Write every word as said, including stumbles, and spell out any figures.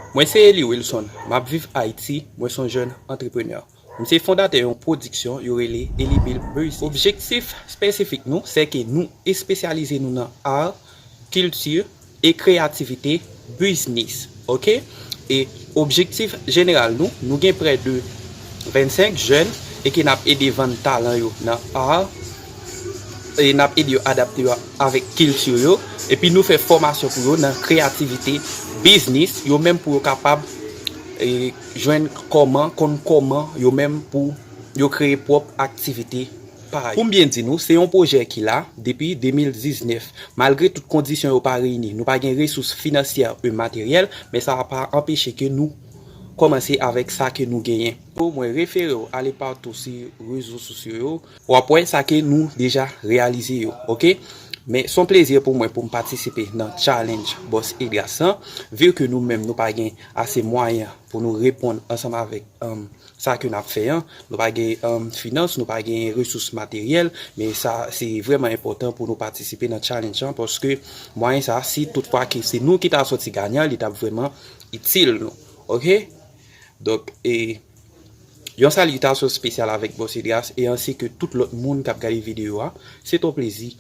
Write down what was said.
Mwen se Eli Wilson, m ap viv Ayiti, mwen se yon jèn antreprenè. M se fondatè yon pwodiksyon yo rele Eli Bill Business. Objektif espesifik nou, se ke nou espesyalize nou nan art, kilti e kreyativite, biznis, oke? E objektif jeneral nou, nou gen prè de vennsenk jèn e ke n ap ede vann talan yo nan art, e n ap ede yo adapte yo avèk kilti yo, epi nou fè fòmasyon pou yo nan kreyativite, biznis, yo menm pou yo kapab e, jwenn kòman, konn kòman yo menm pou yo kreye pwòp aktivite pa yo. Pou m byen di nou, se yon pwojè ki la depi de mil diznèf. Malgre tout kondisyon yo pa reyini, nou pa gen resous finansyè e materyèl, men sa pa anpeche ke nou kòmanse avèk sa ke nou genyen. Mwen refere w ale patou sou rezo sosyo yo, w ap wè sa ke nou deja reyalize yo, oke? Men se yon plezi pou mwen pou m patisipe nan challenge Boss Edras lan, vi ke nou menm nou pa gen ase mwayen pou nou reponn ansanm avèk, um, sa ke n ap fè an. Nou pa gen, um, finans, nou pa gen resous materyèl, men sa se vrèman enpòtan pou nou patisipe nan challenge lan, paske mwayen sa, si toutfwa ke se nou ki ta sòti ganyan, li t ap vrèman itil nou. Oke? Donk, e, yon salitasyon espesyal avèk Boss Edras e ansi ke tout lòt moun k ap gade videyo a. Se t yon plezi.